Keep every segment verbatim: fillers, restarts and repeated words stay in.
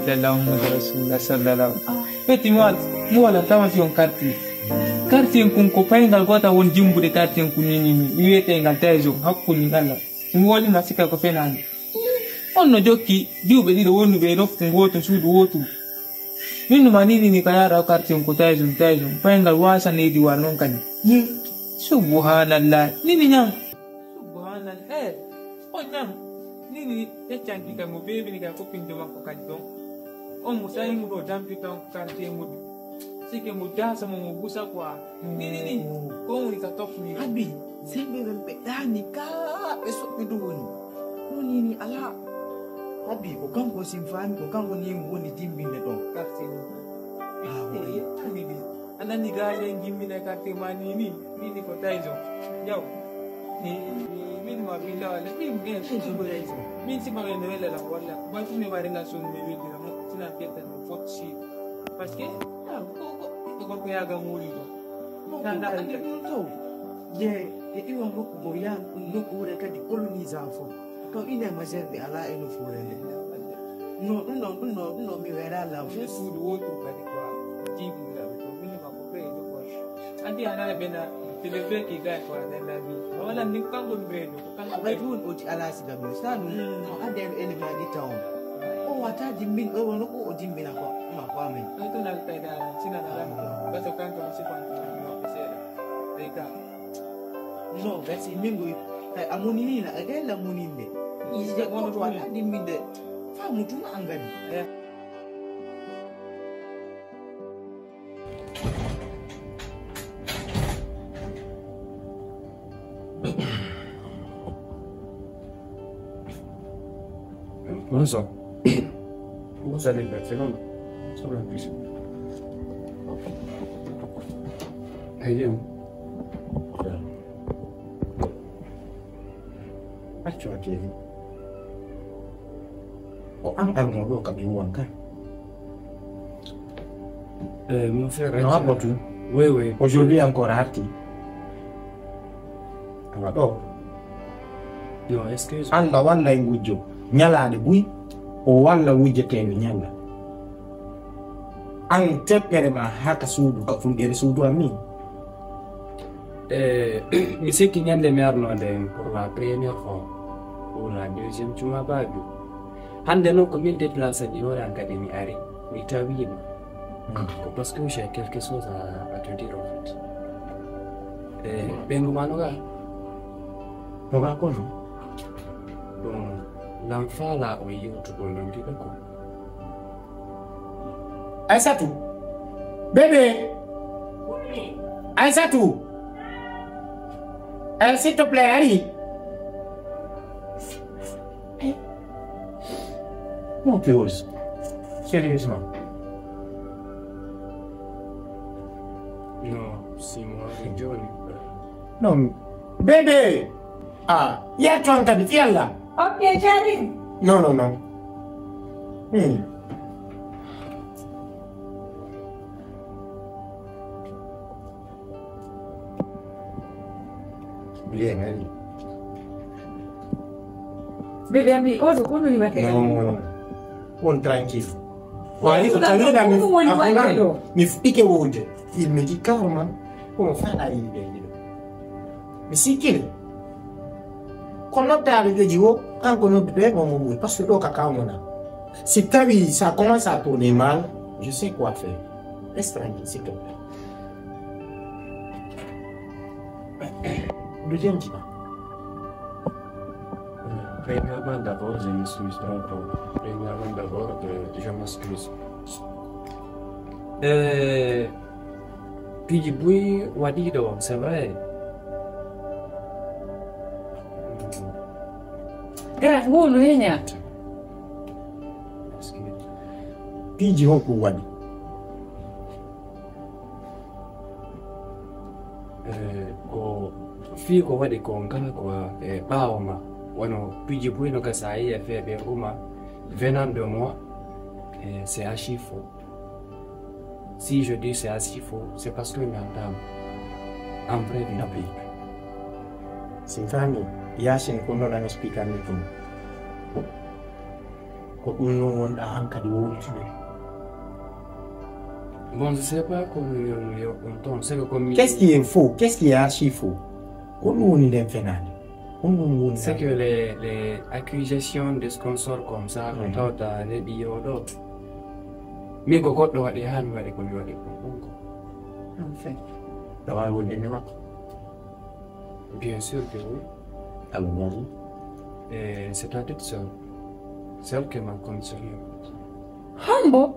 Sallallahu alaihi wasallam, sallallahu. Eti mi wal, mi wala tawati on karti. Karti en kun ko payngal gota won jimbude karti en kun ni ni. Mi wiyete ngal Tayzo, hakkunde ngal. Mi woli ngal sika ko fenani. On no jokki, juuɓe ɗiɗo wonduɓe e nokku gooto, suudu wootu. Min no manini ni ka yara karti on ko Tayzo, Tayzo. Payngal wasa neydi war non kadi. Subhanallah. Nini nyang. Subhanallah. Eh, on nyang. Nini yeccanki kay mo beebi ni kay koppinjo makko kadi ɗon. On mo sayi mo ɗo dampi tan ko karti e mo. Sike mo dasa mo mo busa quoi. Nini ni. Ko woni ka top ni. Abi, sembe men ɓe ɗani ka ɓe soɓɓi ɗum woni. Ɗum ni ni ala. Abi, ko kanko sin faami, ko kanko ni mo woni dimbinde ɗon. Karti ni. Ah, oui. Anani gaale en gimmina e quartier ma ni ni, min ni ko Tayzo. Yaw. Min ma billa wala min en suudu Tayzo. Min si ma en wela la wala. Ba fu mi wari la sun mi windi la mo tina ketta no fot si. Parce que ah, ko ko ko ko ya ga moli do. Na na ande dum to. Je e iwa mo ko ya no ko re kadi coloniser fo. Kam ine majeur ɓe alaa e nofuure nde. No ɗum ɗon ɗum ɗon ɗum ɗon mi weera law. Suudu wootu kadi ko jiiɓiniraɓe to min ma ko ɓe ɗo ko andi ana ɓena télé ɓe ki gay ko anen labi wala ni kanko ɗum reedo ko kanko ɓay ɗum oti alaa siga ɗum sa ɗum no ande en ene maɗi tawon o wata dimbin o wono ko o dimbina ko ma ko amen ɓay to nal kay dara sina na lam bato kanko mi sifan ko seeɗa ɓay ka No, gasi min goy kay amonini na kay la moninde. Ije ko to wala dimbinde. Fa mutuma angani. Bonso. Bonso del Barcelona. Sobre el piso. Ayen. Accu a teewi. O an arno ɗo kam mi won kan. Eh, mon frère, non, arno tu. Oui, oui. Aujourd'hui encore a arti. Awa ɗo. Non, excuse. Alla walla e ngujjo. Ñalaande buy. O walla wujjeteeɓe ñalla. An teppere ma haka suudu ka fulɓere suudu am ni. Eh, mi sikki ñande mi arno nde pour la première fois ou la deuxième tu m'as pas vu. Hande noon ko min déplacé mi hoore an kadi mi ari mi tawima. Ko parce que j'ai quelque chose à, à te dire en fait. Eh, ɓengu ma no ga? No ga kono? Bon, l'enfant là o yewtugo non mbiɗa ko. Aïssatou. Bébé. Aïssatou. Eh, s'il te plaît, ari. Eh. Mon pause. Sérieusement. Non, c'est moi, Johnny. Non, bébé. Ah, ya tuan kadi fi Allah. Ok, Charin. Non, non, non. Hmm. Bien, allez. Bébé, ami, ozo, kono ni mate. Non, non, non. On tranquille. Wani ko tawira mi afuna mi fike wonde. Il me dit carrément ko mo fana yimɓe yiɗo mi sikkiri ko noddaɓe ɓeji o kanko nodduɓe mo mo ɓuri parce que ɗo ka kawmona si tawi ça commence à tourner mal je sais quoi faire reste tranquille s'il te plaît deuxième dimanche Premièrement d'abord, je m'excuse très fort. Premièrement d'abord, euh, je m'excuse. Euh, piiji buy waɗiiɗo, c'est vrai. Gara ko wonu he ñaata. Piiji honko waɗi? Ko fii ko waɗi ko ngal ko e ɓaawo ma wano piiji buy no gasa a yi'e fee ɓe uma venant de moi c'est archi faux si je dis c'est archi faux c'est parce que mi andaama en vrai mi naɓi si fami yasin ko noɗan expliquer mi ɗum Ko ɗum noon wonɗa hankadi wowlutude. Bon, je sais pas comment on, on, on tombe. C'est que comme Qu'est-ce qui est faux? Qu'est-ce qui est archi faux? Ko ɗum woni nden fenaande. Ko ɗum woni c'est que les, les accusations de sponsors comme ça, ko tawta neɗi yo ɗo. Min ko goɗɗo waɗi han waɗi ko mi waɗi ko ɗum ko. En fait. Tawa woni ene makko. Bien sûr que oui. Almami. Et c'est à titre seul. Celle qui m'a commissionné. Hombo?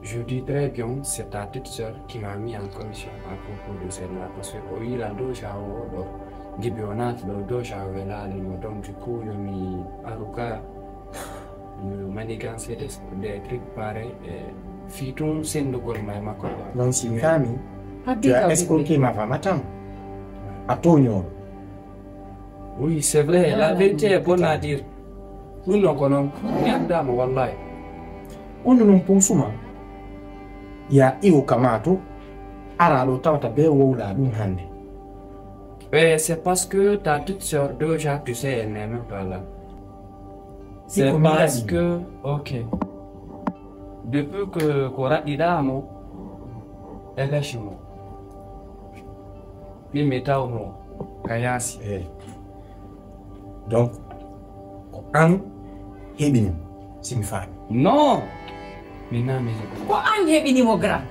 Je dis très bien, c'est à titre seul qui m'a mis en commission à propos de cette loi. Parce que au il a deux jours, deux jours, là, donc du coup, il m'a aruka manigancer des, des trucs pareils. Et fii tun sendugol ma e makko quoi. Donc si mi faami, tu as escroqué ma femme. Attends. A tooñoon. Oui, c'est vrai, la vérité est bonne à dire. Ɗum noon ko noon, mi anndaama wallahi. Kono noon ponsuma ya iwo kamato ara ɗo tawata be wowla ɗum hannde. Et c'est parce que ta petite sœur déjà, tu sais, elle n'est même pas là. C'est parce que, ok. Depuis que ko raɗɗiɗaa mo, e lec mo. Min mi taw mo ka yaasi. Eh. Donc, ko an heɓini mo, si mi faami. Non. Mi nami. Ko an heɓini mo grand.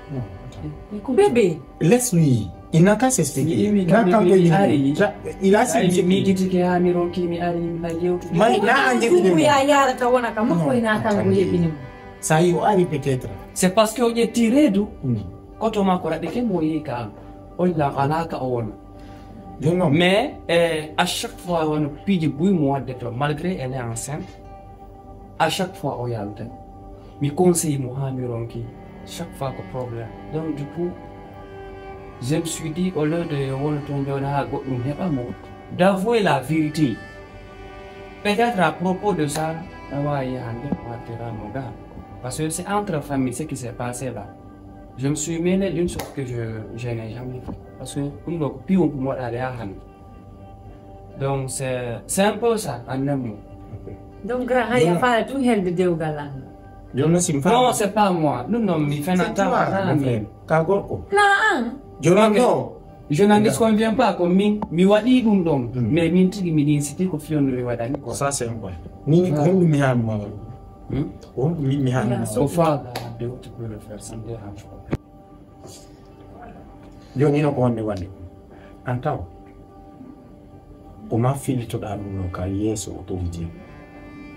Bébé. Laisse-lui. Il n'a qu'à s'expliquer. N'a qu'à venir. Il a s'expliqué. Mi gitike ha mi ronki mi ari mi na yewtude. Mai na an heɓini mo. Ya yarata wona ka makko ina kanko heɓini mo. Ça y est, o ari peut-être. C'est parce que o ƴetti reedu. Koto makko raɗɗike mo yehi ka an. O ila alaka o wona. Yo non. Mais eh, à chaque fois wano piiji buy mo wadde to malgré elle est enceinte. À chaque fois o yalta. Mi conseille mo ha mi ronki. Chaque fois ko problème. Donc du coup, je me suis dit au lieu de wona toon jooɗa ha goɗɗum heɓa mo, d'avouer la vérité. Peut-être à propos de ça, na waawi hannde o artirano ga. Parce que c'est entre famille ce qui s'est passé là. Je me suis mêlé d'une chose que je, je n'ai jamais fait. Parce que ɗum ɗo ko piwon ko moɗaade ha hannde. Donc c'est c'est un peu ça en un mot. Donc grand hari a faala tun helde dewgal an. Jono si mi Non, c'est pas moi. Ɗum noon mi fenata. Ka gorko. Na an. Jono no. Je n'en disconviens pas ko min mi waɗi ɗum ɗon. Mais min tigi miɗo insiste ko fiyonno mi waɗani ko. Ça c'est un point. Ni ni ko honɗum mi haani ma waɗu. Ko honɗum mi mi haani ma So waɗu. Far de tu peux le faire, ça me dérange pas. Jooni hino ko honde woni an taw ko ma filitoɗa ɗum ɗo ka yeeso autorité,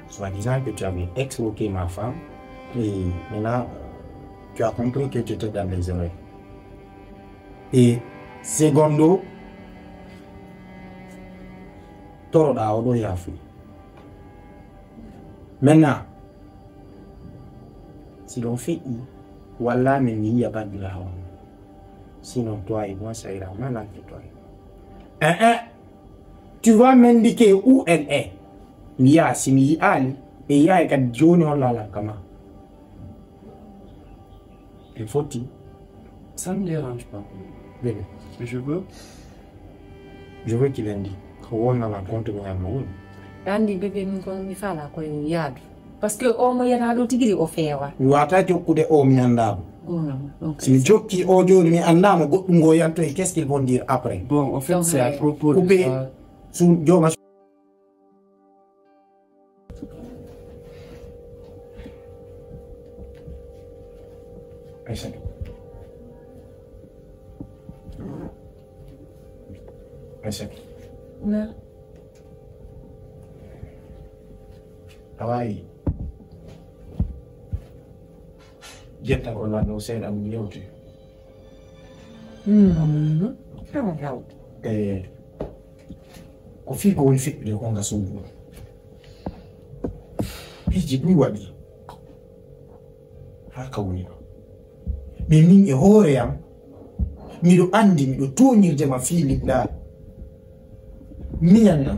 soit disant que tu avais escroqué ma femme et maintenant tu as compris que tu étais dans les erreurs et secondo toroɗa oɗo yaafuya. Maintenant si ɗon feƴƴi walla min mi yiya bandirawo on, sinon toi et moi ça ira mal entre toi et moi. Eh eh. Tu vas m'indiquer où elle est. Mi yaha si mi yi'aali ɓe yi'aay kadi jooni hollala kama. Ɓe foti. Ça me dérange pas. Bébé. Je veux. Je veux qu'il indique ko wonnala compte mi amma woni. Andi bébé min kon mi fala koye yaadu. Parce que o mo yata ɗo tigiri o feewa. Mi wata jokkude o mi anndaama. Donc Si mi jokki o jooni mi anndaama goɗɗum ngo yanto e qu'est-ce qu'il vont dire après. Bon, en fait, Donc, c'est à euh, propos de Coupé ça. Su jooma Aïssatou. Aïssatou. Na. A waawi jettagol wadde o seeɗa mo yewte. Mm. Kama hawde. Eh, ko fii ko woni feƴƴude ko nga suudu. Piiji ɗum waɗi haa ka woni ɗo. Mais min e hoore yam miɗo anndi miɗo tooñirde ma fii liɓɗa. Miñan na.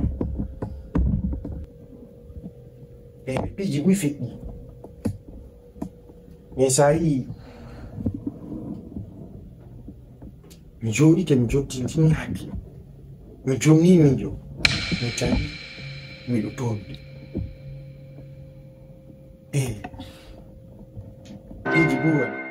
E piiji buy feƴƴi. Mais so a yii mi jooɗike mi jottintini hakke mi jonni miijo mi tawi miɗo tooñde. Eh. Piiji buru waɗi.